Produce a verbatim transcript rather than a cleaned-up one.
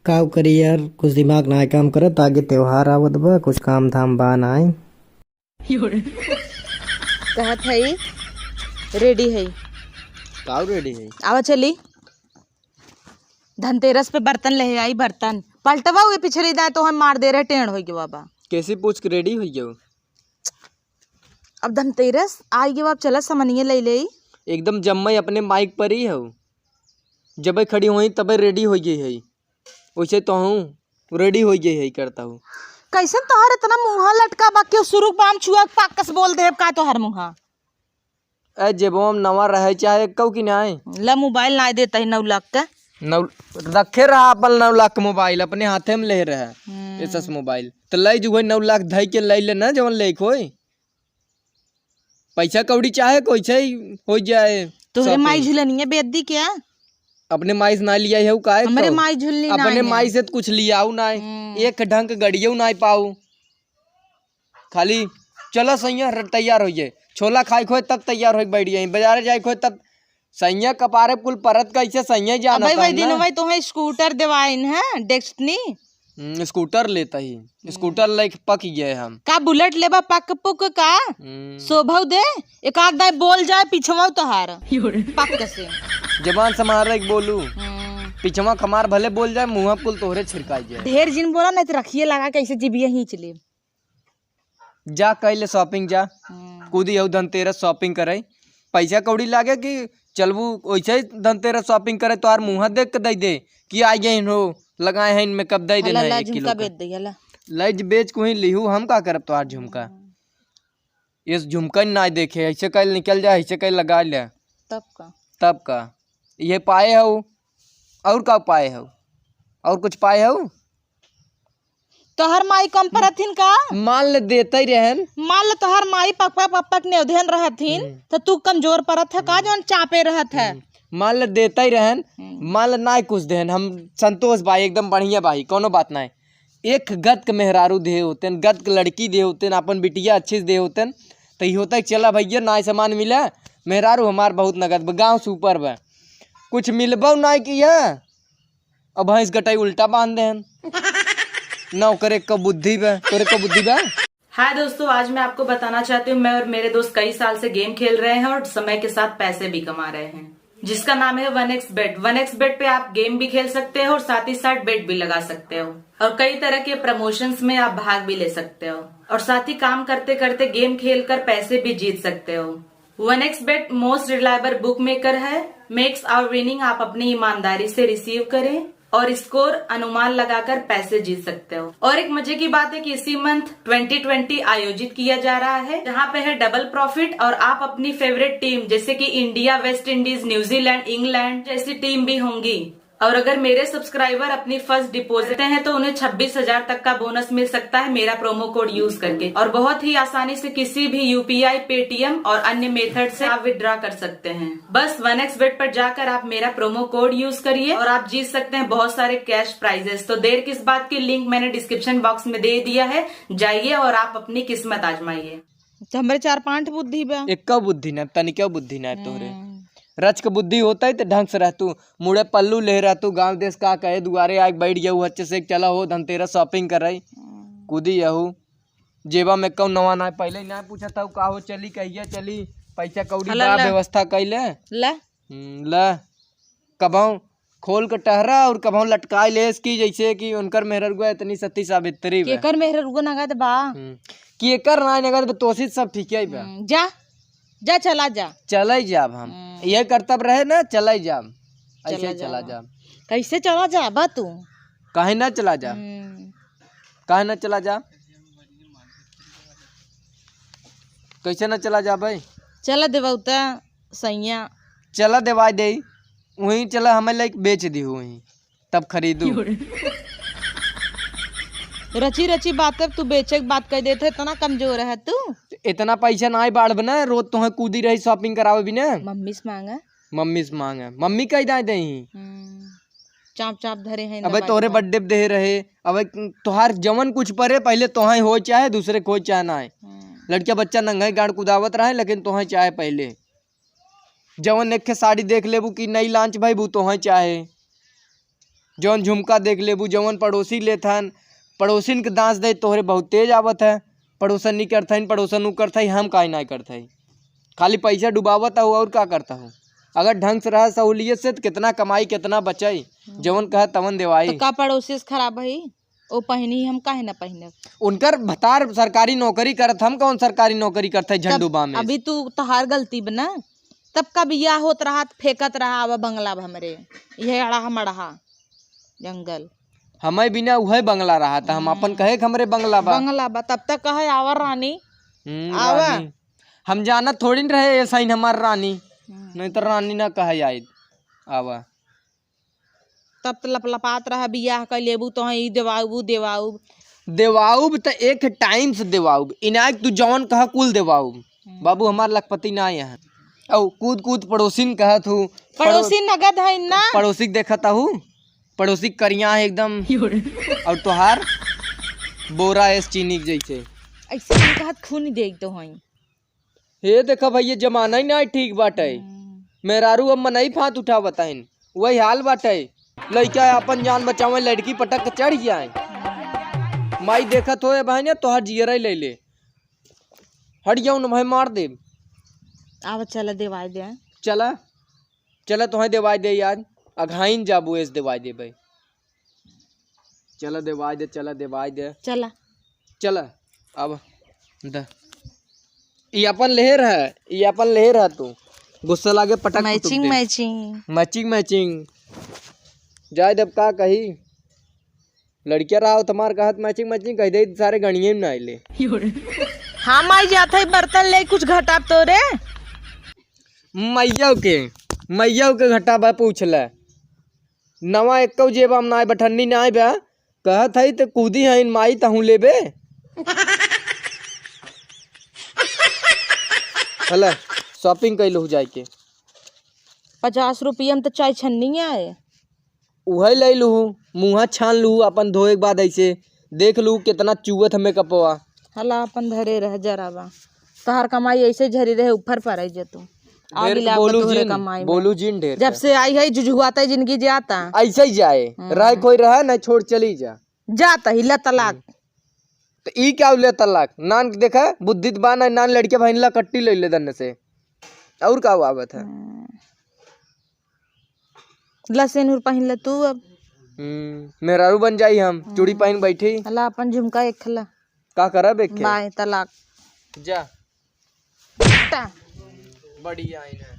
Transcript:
काउ करी यार, कुछ दिमाग नाय काम करत, आगे त्योहार आवत बा, कुछ काम धाम बा नाय। कहत हई, ready हई। काउ ready हई? आवा चली, धनतेरस पे बर्तन लेहे आई, बर्तन। पलटवा हुए पिछली दाएं तो हम मार दे रहे, टेढ़ होइ गवा बा। कैसी पूछ के ready होइ गयो? अब धनतेरस आई गवा, अब चला समनिए ले ले। एकदम जम्मई अपने माइक पर ही हऊ। जबे खड़ी होई तबे ready होइ गई है। वैसे तो हूँ ready होइ गई है करता हूँ। कैसन तोहर इतना मुँह लटका बा, केहू सुरुक बाम छुआ पाकस बोल देब का तोहर मुँहा? ए जेबो में नवा रहे चाहे कऊ की नाय। ला मोबाइल नाय देता ही नौ लाख का। नौ रखे रहा अपन नौ लाख के मोबाइल, अपने हाथे में ले रहे। हम्म। SS mobile. तो लई जुगो नौ लाख धई के लई लेना जवन लेक होई। पैसा कौड़ी चाहे कैसे ही हो जाए। तोहरे shopping। माई झुलनिया बेच दी क्या? अपने माई से ना लिया है, काहे हमरे कहो? माई झुलनी अपने नाई है। माई से तो कुछ लियाऊ ना है। हम्म। एक ढंग के गड़ियो ना पाऊ। खाली चलो सैया, र-, तैयार होइए। छोला खाए खोए तब तैयार होइके बैठ जाए, बाजारे जाए खोए तब। सैया कपारे कुल परत कैसे सैया जाना अबे था वही दिन ना। वही तोहे स्कूटर देवाइन है, डेस्टनी। हम्म, स्कूटर लेता ही। हम्म। स्कूटर लेके पक गए हम। का बुलेट लेबा पक पुक का? हम्म। शोभव दे, एक आध दाई बोल जाए पिछवाऊ तोहार। पक से। जबान संभाल के बोलू। हम्म। पिछवा खमार भले बोल जाए, मुँह कुल तोहरे छिड़काई जाए। ढेर जिन बोला, नहीं तो रखिए लगा के ऐसे जीभिया खींच ले। जा कइले shopping जा। हम्म। कूदी हऊ धनतेरस shopping करे। पैसा कौड़ी लागे कि चलबू वैसे ही धनतेरस shopping करे, तोहार मुँह देख के दे दे कि आ गए हो, लगाए हैं इनमें कब दे देना हला, है ला, एक किलो झुमका का। बेच दे, हला। लज बेच को ही लिहू, हम का करब तोहार झुमका? हम्म। ये झुमका ना देखे, ऐसे कइल निकल जाए, ऐसे कइल लगा ले। तब का? तब का? ये पाए हऊ, और का पाए हऊ? और कुछ पाए हऊ? तोहर माई कम परथिन का? मान ले देते ही रहन। मान ले तोहर माई पप्पा, पप्पा के नेवधेन रहथिन, हम्म। तो तू कमजोर परत है का, हम्म। जौन चापे रहत है? हम्म। मान ले देते ही रहन, हम्म। मान ले ना कुछ देहन, हम संतोष भाई एकदम बढ़िया भाई, कोनो बात ना। एक गत के मेहरारू दे होतेन, गत के लड़की दे होतेन, अपन बिटिया अच्छे से दे होतेन, तो ये होता है चला भैया ना सामान मिला, मेहरारू हमार बहुत नगद बा, गाँव super बा, कुछ मिलबो ना किया। अब भैंस गटाई उल्टा बांध देहन। ना ओकरे क बुद्धि बा, तोरे क बुद्धि बा। हाय दोस्तों, आज मैं आपको बताना चाहती हूँ, मैं और मेरे दोस्त कई साल से गेम खेल रहे हैं और समय के साथ पैसे भी कमा रहे हैं, जिसका नाम है वन एक्स बेट। वन एक्स बेट पे आप गेम भी खेल सकते हो और साथ ही साथ बेट भी लगा सकते हो और कई तरह के प्रमोशंस में आप भाग भी ले सकते हो और साथ ही काम करते करते गेम खेल कर पैसे भी जीत सकते हो। One X bet most reliable bookmaker है। मेक्स आवर विनिंग आप अपनी ईमानदारी से रिसीव करें और स्कोर अनुमान लगाकर पैसे जीत सकते हो। और एक मजे की बात है कि इसी मंथ ट्वेंटी ट्वेंटी आयोजित किया जा रहा है, जहाँ पे है डबल प्रॉफिट और आप अपनी फेवरेट टीम जैसे कि India, West Indies, New Zealand, England जैसी टीम भी होंगी। और अगर मेरे सब्सक्राइबर अपनी फर्स्ट डिपॉजिट हैं तो उन्हें छब्बीस हजार तक का बोनस मिल सकता है मेरा प्रोमो कोड यूज़ करके। और बहुत ही आसानी से किसी भी यूपीआई, पेटीएम और अन्य मेथड से आप विड्रॉ कर सकते हैं। बस वन एक्स बेट पर जाकर आप मेरा प्रोमो कोड यूज़ करिए और आप जीत सकते हैं बहुत सारे कैश प्राइजेस। तो देर किस बात की, लिंक मैंने डिस्क्रिप्शन बॉक्स में दे दिया है, जाइए और आप अपनी किस्मत आजमाइए। तो हमरे चार पांच बुद्धि बा। एक्का बुद्धि ना, तनिका बुद्धि ना तोहरे। हम्म। रच के बुद्धि होता है तो ढंग से रहतू, मुड़े पल्लू ले रहतू, गांव देश का कहे, दुआरे आके बैठ जाऊ, हच्चे से चला हो धनतेरस shopping करे। हम्म। कूदी यहू, जेबा में कौन नवा ना, पहले ही ना पूछत हऊ का हो चली, कहिया चली, पैसा कौड़ी हला बा, ला। व्यवस्था कैले। ला। हम्म, ला। कबहूँ खोल के टहरा और कबहूँ लटकाए लेस कि जैसे कि उनकर मेहररुआ इतनी सती सावित्री बा। केकर मेहररुआ नगद बा? हम्म। कि एकर ना नगद बा, तोसी सब ठीक ही बा। हम्म, जा, जा चला जा। चले जाब हम। हम्म। ये करतब रहे ना, चले जाब। ऐसे चला ही चला जाब। जाब। कैसे चला जाबा तू? काहे ना चला जा? हम्म। काहे ना चला जा? कैसे ना चला जा भाई? चला देबा उता। सैया। चला देवाई देई, वहीं चला हमें लाइक बेच दी वहीं, तब खरीदू। रची रची बात अब तू बेचे के बात कह देते, इतना कमजोर है तू। इतना पैसा ना आई बाढ़ बना, रोज तोहे कूदी रही shopping करावे बिना। मम्मी से मांगा। मम्मी से मांगा, मम्मी कह दाए दे ही। हम्म, चाप चाप धरे हैं अबे दबा तोहरे दबा। Birthday पे दे रहे, अबे तोहार जवन कुछ परे पहले तोहे हो चाहे दूसरे को हो चाहे ना है। हम्म। लड़का बच्चा नंगे गाड़ कुदावत रहे लेकिन तोहे चाहे पहले। जवन एक ठे साड़ी देख लेबू कि नई launch भई बू, तोहे चाहे। जौन झुमका देख लेबू, जौन पड़ोसी लेत हन, पड़ोसिन के दाँस दे तोहरे बहुत तेज आवत है। पड़ोसन नहीं करत हइन, पड़ोसन उ करत है, हम काहे ना करत है? खाली पैसा डुबावत हो और का करत हो? अगर ढंग से रह सहूलियत से तो कितना कमाई, कितना बचाई, जौन कह तवन देवाई। तो का पड़ोसी से खराब है? ओ पहनी, हम काहे ना पहनब? उनकर भतार सरकारी नौकरी करत, हम कौन सरकारी नौकरी करत है तब झंडूबा में? अभी तू तोहार गलती बना, तब का बियाह होत रहा त फेंकत रहा आवा बंगला ब हमरे, यह अड़हा मड़हा जंगल। हमें बिना उहे बंगला रहा था, हम अपन कहे के हमरे बंगला बा। बंगला बा, तब तक कहे आवा रानी, हम्म, आवा। रानी। हम जानत थोड़ी न रहे ऐसा ही हमार रानी, हम्म। नहीं तो रानी ना कहे आइत। आवा। तब त लपलपात रहा, बियाह कर लेबू तो ई देवाउबू, देवाउब। देवाउब त एक टाइम से देवाउब, इनायक तू जौन कहा कुल देवाउब। हम्म। बाबू हमार लखपति ना यहाँ। औ कूद कूद पड़ोसिन कहत हूँ। पड़ोसी नगद है ना? पड़ोसी के देखत हूँ, पड़ोसी करिया है एकदम। और तोहार बोरा एस चीनी के जैसे। ऐसे हम कहत खून देख तो हई। हे देखा भैया, जमाना ही ना ठीक बाटे। हम्म। मेहरारू अब मनई फात उठावत हइन, वही हाल बाटे। लइका अपन जान बचावे, लड़की पटक के चढ़ जाए। माई देखत होए बहन, तोहर जियरे ले ले। हट जाऊ न भाई, मार देब। आवा चला देवाई दे। चला, चला तोहे देवाई दे यार, अघाइन जाबू एस देवाई देबे। चला देवाई दे, चला देवाई दे। चला। चला, अब द। ई अपन लेहे रह, ई अपन लेहे रह तू। गुस्सा लागे पटक कुटुक matching दे। Matching। Matching matching। जाए देब का कही? लड़किया रहा हो तुम्हार कहत matching matching कह दे, सारे गणिये में ना आइले। हम आई जात है बर्तन ले, कुछ घटाब तो रे। मैया के, मैया के घटाबा पूछ ले। नवा एक्को जेबा में नाय, बठन्नी नाय बा। कहत हई त कूदी हईन माई तहूँ लेबे। हला, shopping कइलहू जाइके। पचास रुपया में त चाय छन्नी आए। उहे लइ लूहू, मुँहा छान लूहू, अपन धोए के बाद ऐसे देख लूहू केतना चुअत ह मेकअपवा। हला अपन धरे रह जरावा। तोहार कमाई ऐसे झरी रहे, ऊपर पर आई जतू। आग ढेर लाग बोलू तोहरे जिन, कमाई में। बोलू जिन ढेर जब का। से आई है जुझुआता जिंदगी जाता। ऐसे ही जाए, हम्म। रहे कोई रहे, नहीं छोड़ चली जा। जाता ही ला तलाक। हम्म। तो ई क्या ले तलाक? नान के देखा, बुद्धि त बा ना, नान लड़के बहिन ला कट्टी ले ले दन्न से। और का आवत है? हम्म। ला सेनुर पहिन ले तू अब। हम्म, मेहरारू बन जाई हम, चूड़ी हम्म। पहिन बैठी। हला अपन झुमका एक हला। का करब एक खे? बाय तलाक। जा। टा। बढ़िया है ना।